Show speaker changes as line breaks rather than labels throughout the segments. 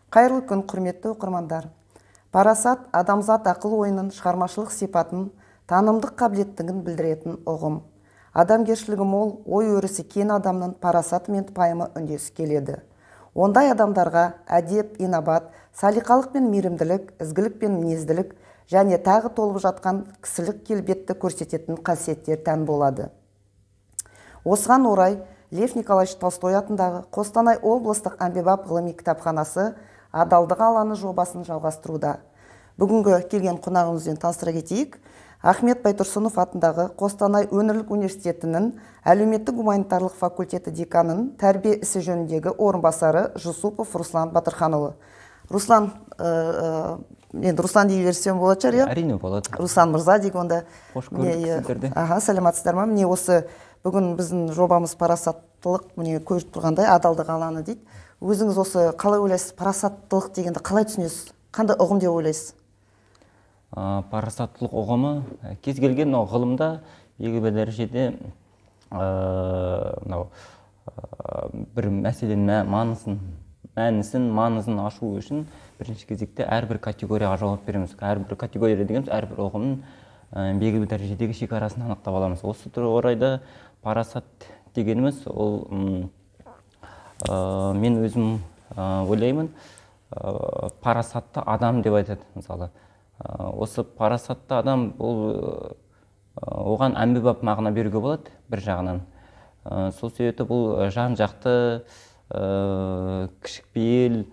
Қайырлы күн, құрметті оқырмандар. Парасат адамзат ақыл ойының шығармашылық сипатын, танымдық қабілеттігін білдіретін ұғым. Адамгершілігі мол, ой өрісі кең адамның парасаты мен пайымы үндес келеді. Ондай адамдарға әдеп, инабат, салиқалық пен мейірімділік, ізгілік пен мінезділік және тағы толып жатқан кісілік келбетті көрсететін қасиеттер тән болады. Осыған орай Лев Николаевич Толстой атындағы Қостанай облыстық әмбебап ғылыми кітапханасы «Адалдық алаңы» жобасын жалғастыруда. Бүгінгі келген қонағымызбен таныстыра кетейік. Ахмет Байтұрсынов атындағы Қостанай өңірлік университетінің әлеуметтік гуманитарлық факультеті деканының тәрбие ісі жөніндегі орынбасары Жусупов Руслан Батырханұлы. Руслан, енді Руслан дей берсем болады шығар, иә?
Әрине болады.
Руслан мырза дейік онда.
Қош көрдік сіздерді.
Аха, саламатсыздар ма? Міне, осы бүгін біздің жобамыз парасаттылық, міне, көріп тұрғандай, адалдық алаңы дейді. Өзіңіз осы қалай ойлайсыз, парасаттылық дегенді қалай түсінесіз? Қандай ұғым деп ойлайсыз?
Парасаттылық ұғымы кез келген мынау ғылымда белгілі бір дәрежеде мынау бір мәселенің мәнісін, маңызын ашу үшін бірінші кезекте әрбір категорияға жауап береміз. Әрбір категория дегеніміз әрбір ұғымның белгілі бір дәрежедегі шекарасын анықтап аламыз. Осы орайда парасат дегеніміз ол мен өзім ойлаймын, парасатты адам деп айтады мысалы. Осы парасатты адам бұл оған әмбебап мағына беруге болады бір жағынан. Сол себепті бұл жан-жақты, кішіпейіл,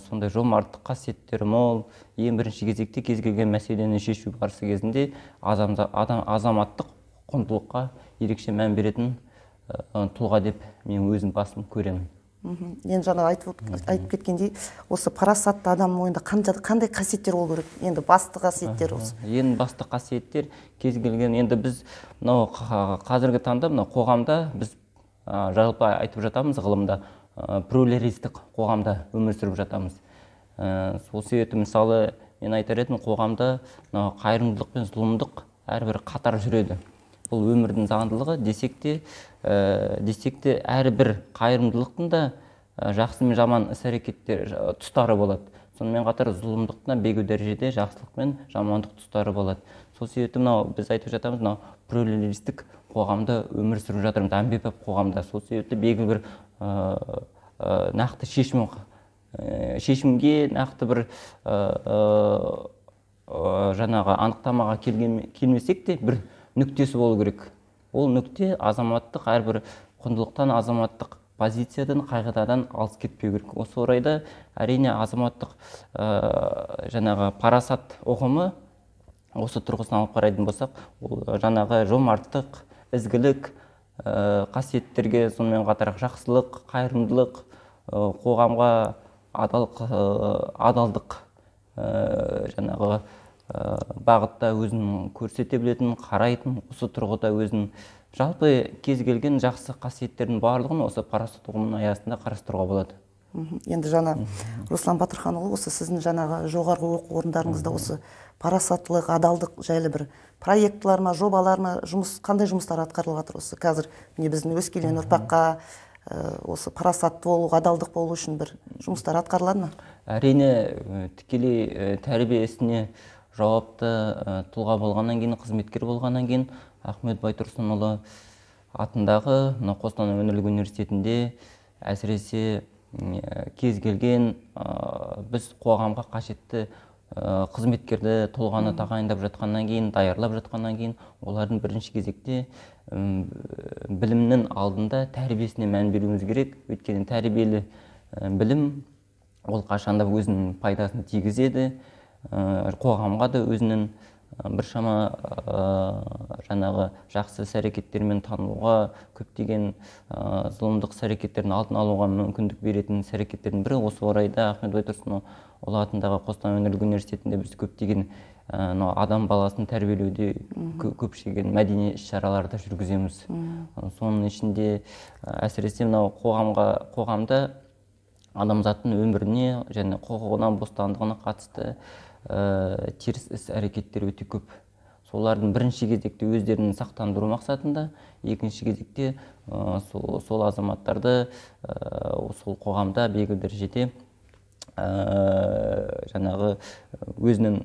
сондай жомарттық қасиеттері мол, ең бірінші кезекте кез келген мәселені шешу барысы кезінде азаматтық құндылыққа ерекше мән беретін тұлға деп мен өзім басым көремін.
Енді жаңа айтып кеткендей, осы парасатты адамның ойында қандай қасиеттер болу керек? Енді басты қасиеттер осы.
Ең басты қасиеттер кез келген, енді біз мынау қазіргі таңда мынау қоғамда біз жалпы айтып жатамыз, ғылымда плюралистік қоғамда өмір сүріп жатамыз. Сол себепті мысалы мен айтар едім, қоғамда мынау қайырымдылық пен зұлымдық әрбір қатар жүреді. Бұл өмірдің заңдылығы десек те әрбір қайырымдылықтың да жақсы мен жаман іс-әрекеттер тұстары болады. Сонымен қатар зұлымдықтың да белгілі дәрежеде жақсылық пен жамандық тұстары болады. Сол себепті мынау біз айтып жатамыз, мынау плюралистік қоғамда өмір сүріп жатырмыз, әмбебап қоғамда. Сол себепті белгілі бір нақты шешімге, нақты бір жаңағы анықтамаға келмесек те бір нүктесі болу керек. Ол нүкте азаматтық әрбір құндылықтан, азаматтық позициядан, қағидадан алыс кетпеу керек. Осы орайда әрине азаматтық жаңағы парасат ұғымы осы тұрғысынан алып қарайтын болсақ, ол жаңағы жомарттық, ізгілік қасиеттерге, сонымен қатар жақсылық, қайырымдылық, қоғамға адалдық жаңағы бағытта өзін көрсете білетін, қарайтын, осы тұрғыда өзін жалпы кез келген жақсы қасиеттердің барлығын осы парасат ұғымының аясында қарастыруға болады.
Енді жаңа Руслан Батырханұлы, осы сіздің жаңағы жоғарғы оқу орындарыңызда осы парасаттылық, адалдық жайлы бір проектілер ма, жобалар ма, қандай жұмыстар атқарылып жатыр осы қазір міне біздің өскелең ұрпаққа осы парасатты болу, адалдық болу үшін бір жұмыстар атқарылады ма?
Әрине, тікелей тәрбие ісіне жауапты тұлға болғаннан кейін, қызметкер болғаннан кейін Ахмет Байтұрсынұлы атындағы мына Қостанай өңірлік университетінде әсіресе кез келген біз қоғамға қажетті қызметкерді, тұлғаны тағайындап жатқаннан кейін, даярлап жатқаннан кейін олардың бірінші кезекте білімнің алдында тәрбиесіне мән беруіміз керек. Өйткені тәрбиелі білім ол қашанда өзінің пайдасын тигізеді, қоғамға да өзінің біршама жаңағы жақсы іс-әрекеттермен танылуға, көптеген зұлымдық іс-әрекеттердің алдын алуға мүмкіндік беретін іс-әрекеттердің бірі. Осы орайда Ахмет Байтұрсынұлы атындағы Қостанай өңірлік университетінде біз көптеген адам баласын тәрбиелеуде көптеген мәдени іс-шараларды жүргіземіз. Соның ішінде әсіресе мынау қоғамда адамзаттың өміріне және құқығына, бостандығына қатысты теріс іс-әрекеттер өте көп. Солардың бірінші кезекте өздерін сақтандыру мақсатында, екінші кезекте сол азаматтарды сол қоғамда белгілі дәрежеде жаңағы өзінің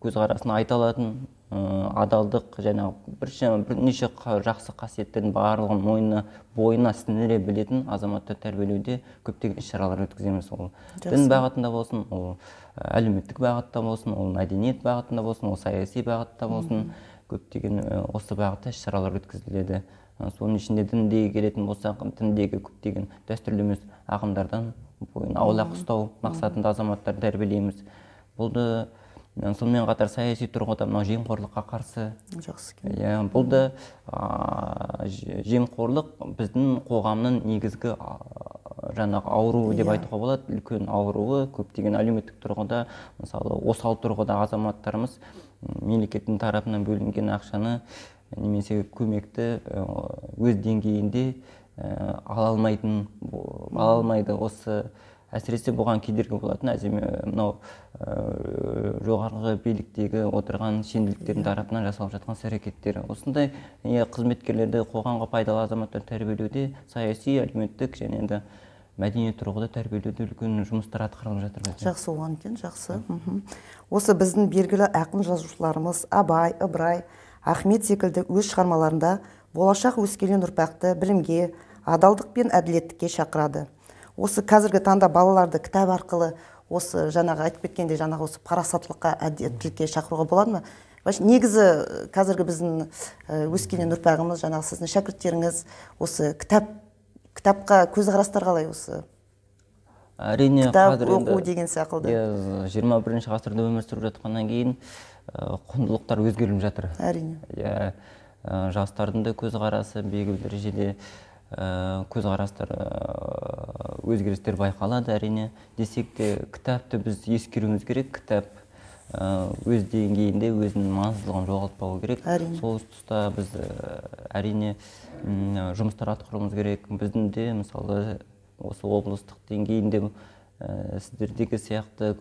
көзқарасын айта алатын, адалдық және бірнеше жақсы қасиеттердің барлығын бойына сіңіре білетін азаматтар тәрбиелеуде көптеген іс-шаралар өткіземіз. Ол дін бағытында болсын, ол әлеуметтік бағытта болсын, ол мәдениет бағытында болсын, ол саяси бағытта болсын, көптеген осы бағытта іс-шаралар өткізіледі. Соның ішінде діндегі келетін болсақ, діндегі көптеген дәстүрлі емес ағымдардан бойын аулақ ұстау мақсатында азаматтарды тәрбиелейміз. Бұл да сонымен қатар саяси тұрғыда мынау жемқорлыққа қарсы.
Жақсы.
Иә, бұл да жемқорлық біздің қоғамның негізгі жаңағы ауруы деп айтуға болады, үлкен ауруы. Көптеген әлеуметтік тұрғыда, мысалы, осал тұрғыда азаматтарымыз мемлекеттің тарапынан бөлінген ақшаны немесе көмекті өз деңгейінде ала алмайды. Осы әсіресе бұған кедергі болатын мынау жоғарғы биліктегі отырған шенеуніктердің тарапынан жасалып жатқан іс-әрекеттер. Осындай қызметкерлерді, қоғамға пайдалы азаматтарды тәрбиелеуде саяси, әлеуметтік және де мәдени тұрғыда тәрбиелеуде үлкен жұмыстар атқарылып жатыр бізде.
Жақсы болған екен, жақсы. Осы біздің белгілі ақын жазушыларымыз Абай, Ыбырай, Ахмет секілді өз шығармаларында болашақ өскелең ұрпақты білімге, адалдық пен әділеттікке шақырады. Осы қазіргі таңда балаларды кітап арқылы осы жаңағы айтып кеткендей жаңағы осы парасаттылыққа, әділеттілікке шақыруға болады ма? Негізі қазіргі біздің өскелең ұрпағымыз, жаңағы сіздің шәкірттеріңіз осы кітапқа көзқарастар қалай осы?
Әрине,
кітап оқу деген секілді.
21-ші ғасырда өмір сүріп жатқаннан кейін құндылықтар өзгеріп жатыр.
Әрине.
Иә, жастардың да көзқарасы белгілі дәрежеде көзқарастар өзгерістер байқалады, әрине. Десек те кітапты біз ескеруіміз керек. Кітап өз деңгейінде өзінің маңыздылығын жоғалтпау керек.
Әрине.
Сол тұста біз әрине жұмыстар атқаруымыз керек. Біздің де мысалы осы облыстық деңгейінде сіздердегі сияқты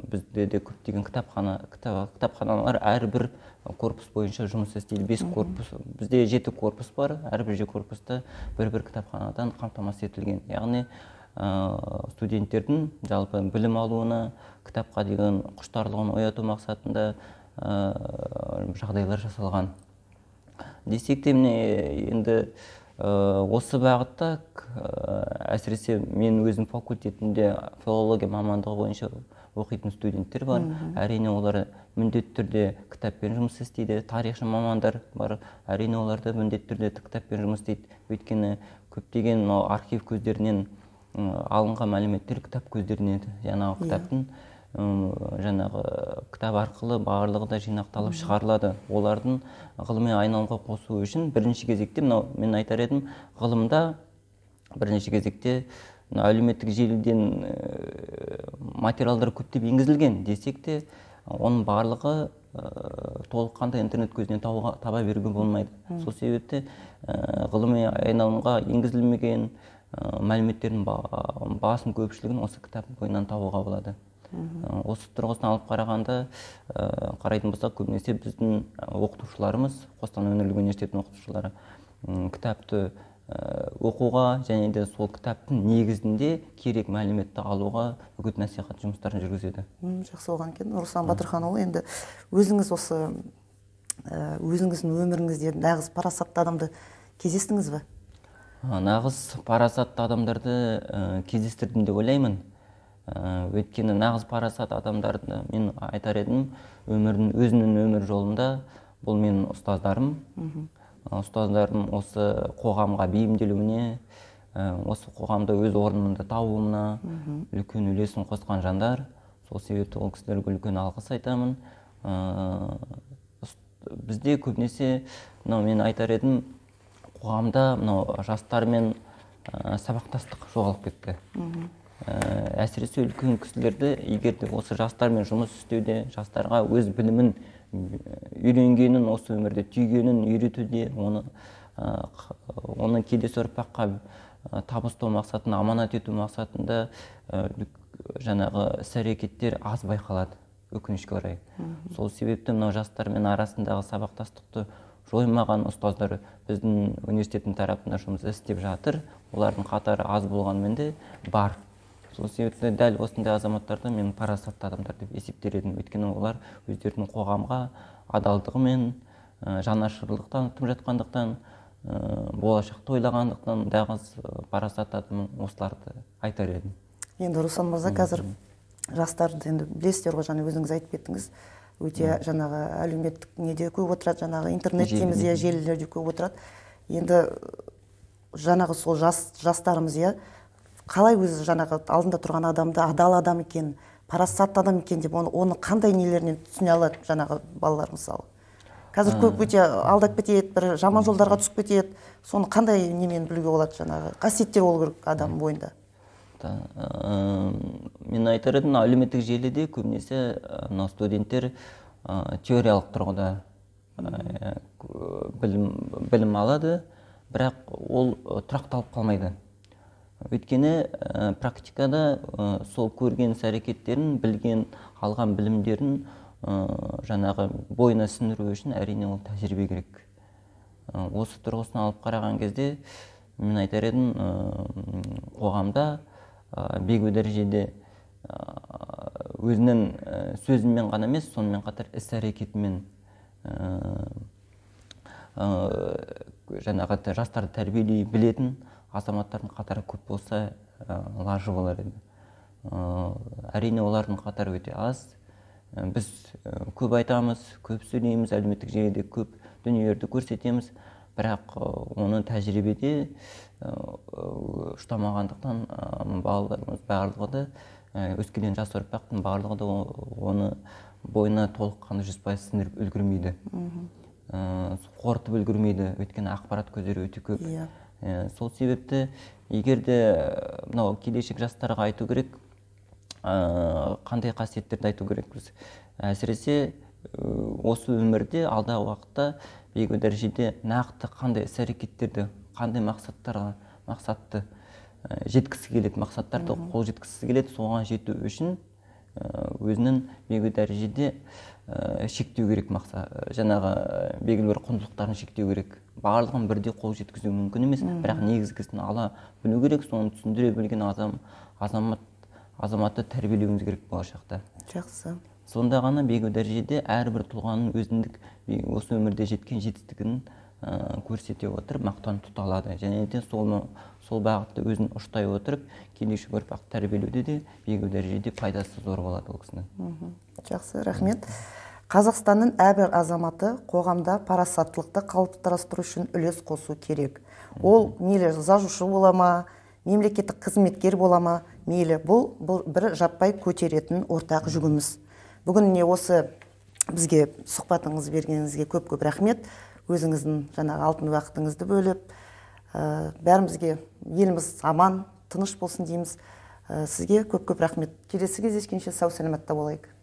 бізде де көптеген кітапханалар әрбір корпус бойынша жұмыс істейді. 5 корпус, бізде 7 корпус бар, әрбір корпуста бір-бір кітапханадан қамтамасыз етілген. Яғни студенттердің жалпы білім алуына, кітапқа деген құштарлығын ояту мақсатында жағдайлар жасалған. Десек те міне енді осы бағытта әсіресе мен өзім факультетімде филология мамандығы бойынша оқитын студенттер бар. Әрине олар міндетті түрде кітаппен жұмыс істейді. Тарихшы мамандар бар. Әрине олар да міндетті түрде кітаппен жұмыс істейді. Өйткені көптеген архив көздерінен алынған мәліметтер кітап көздерінен, жаңағы кітаптың жаңағы кітап арқылы барлығы да жинақталып шығарылады. Олардың ғылыми айналымға қосу үшін бірінші кезекте мынау мен айтар едім, ғылымда бірінші кезекте әлеуметтік желіден материалдар көптеп енгізілген десек те, оның барлығы толыққанды интернет көзінен таба беруге болмайды. Сол себепті ғылыми айналымға енгізілмеген мәліметтердің басым көпшілігін осы кітап бойынан табуға болады. Осы тұрғысынан алып қарағанда, қарайтын болсақ, көбінесе біздің оқытушыларымыз, Қостанай өңірлік университетінің оқытушылары кітапты оқуға және де сол кітаптың негізінде керек мәліметті алуға үгіт насихат жұмыстарын жүргізеді.
Жақсы болған екен. Руслан Батырханұлы, енді өзіңіз осы өзіңіздің өміріңізде нағыз парасатты адамды кездестіңіз бе?
Нағыз парасатты адамдарды кездестірдім деп ойлаймын. Өйткені нағыз парасат адамдарды мен айтар едім, өзінің өмір жолында бұл менің ұстаздарым. Ұстаздарым осы қоғамға бейімделуіне, осы қоғамда өз орнымды табуымна үлкен үлесін қосқан жандар. Сол себепті ол кісілерге үлкен алғыс айтамын. Бізде көбінесе мынау мен айтар едім, қоғамда мынау жастармен сабақтастық жоғалып кетті. Әсіресе үлкен кісілерді, егер де осы жастармен жұмыс істеуде, жастарға өз білімін үйренгенін, осы өмірде түйгенін үйретуде, оны келесі ұрпаққа табыстау мақсатында, аманат ету мақсатында жаңағы іс-әрекеттер аз байқалады, өкінішке орай. Сол себепті мынау жастармен арасындағы сабақтастықты жоймаған ұстаздар біздің университеттің тарапынан жұмыс істеп жатыр. Олардың қатары аз болғанымен де бар. Сол себепті дәл осындай азаматтарды мен парасатты адамдар деп есептер едім. Өйткені олар өздерінің қоғамға адалдығымен, жанашырлық танытып жатқандықтан, болашақты ойлағандықтан нағыз парасатты адам осыларды айтар едім.
Енді, Руслан мырза, қазір жастарды енді білесіздер ғой, жаңа өзіңіз айтып кеттіңіз, өте жаңағы әлеуметтік неде көп отырады, жаңағы интернет дейміз, иә, желілерде көп отырады. Енді жаңағы сол жастарымыз, иә, қалай өзі жаңағы алдында тұрған адамды адал адам екен, парасатты адам екен деп оны қандай нелерінен түсіне алады жаңағы балалар, мысалы? Қазір көп өте алдап кетеді, бір жаман жолдарға түсіп кетеді. Соны қандай немен білуге болады, жаңағы қасиеттер болу керек адам бойында?
Мен айтар едім, әлеуметтік желіде көбінесе мынау студенттер теориялық тұрғыда білім алады, бірақ ол тұрақталып қалмайды. Өйткені практикада сол көрген іс әрекеттерін, білген, алған білімдерін жаңағы бойына сіңіру үшін, әрине, ол тәжірибе керек. Осы тұрғысынан алып қараған кезде мен айтар едім, қоғамда белгілі дәрежеде өзінің сөзімен ғана емес, сонымен қатар іс әрекетімен жаңағы жастарды тәрбиелей білетін азаматтардың қатары көп болса, лажы болар еді. Әрине, олардың қатары өте аз. Біз көп айтамыз, көп сөйлейміз, әлеуметтік желіде көп дүниелерді көрсетеміз, бірақ оны тәжірибеде ұштамағандықтан балаларымыз барлығы да, өскелең жас ұрпақтың барлығы да оны бойына толыққанды 100% сіңіріп үлгермейді, қорытып үлгермейді, өйткені ақпарат көздері өте көп. Сол себепті егер де мынау келешек жастарға айту керек, қандай қасиеттерді айту керекпіз? Әсіресе осы өмірде алдағы уақытта белгілі дәрежеде нақты қандай іс әрекеттерді, қандай мақсаттарға, мақсатты жеткісі келеді, мақсаттарды қол жеткізгісі келеді, соған жету үшін өзінің белгілі дәрежеде шектеу керек, жаңағы белгілі бір құндылықтарын шектеу керек. Барлығын бірдей қол жеткізу мүмкін емес, бірақ негізгісін ала білу керек, соны түсіндіре білген азаматты тәрбиелеуіміз керек болашақта.
Жақсы.
Сонда ғана белгілі дәрежеде әрбір тұлғаның өзіндік осы өмірде жеткен жетістігін көрсете отырып мақтан тұта алады. Және де сол бағытты өзін ұштай отырып келешек ұрпақты тәрбиелеуде де белгілі дәрежеде пайдасы зор болады ол кісінің.
Жақсы, рахмет. Қазақстанның әрбір азаматы қоғамда парасаттылықты қалыптастыру үшін үлес қосу керек. Ол мейлі жазушы бола ма, мемлекеттік қызметкер бола ма, мейлі, бұл бір жаппай көтеретін ортақ жүгіміз. Бүгін міне осы бізге сұхбатыңыз бергеніңізге көп-көп рахмет. Өзіңіздің жаңағы алтын уақытыңызды бөліп, бәрімізге еліміз аман, тыныш болсын дейміз. Сізге көп-көп рахмет. Келесі кездескенше сау саламатта болайық.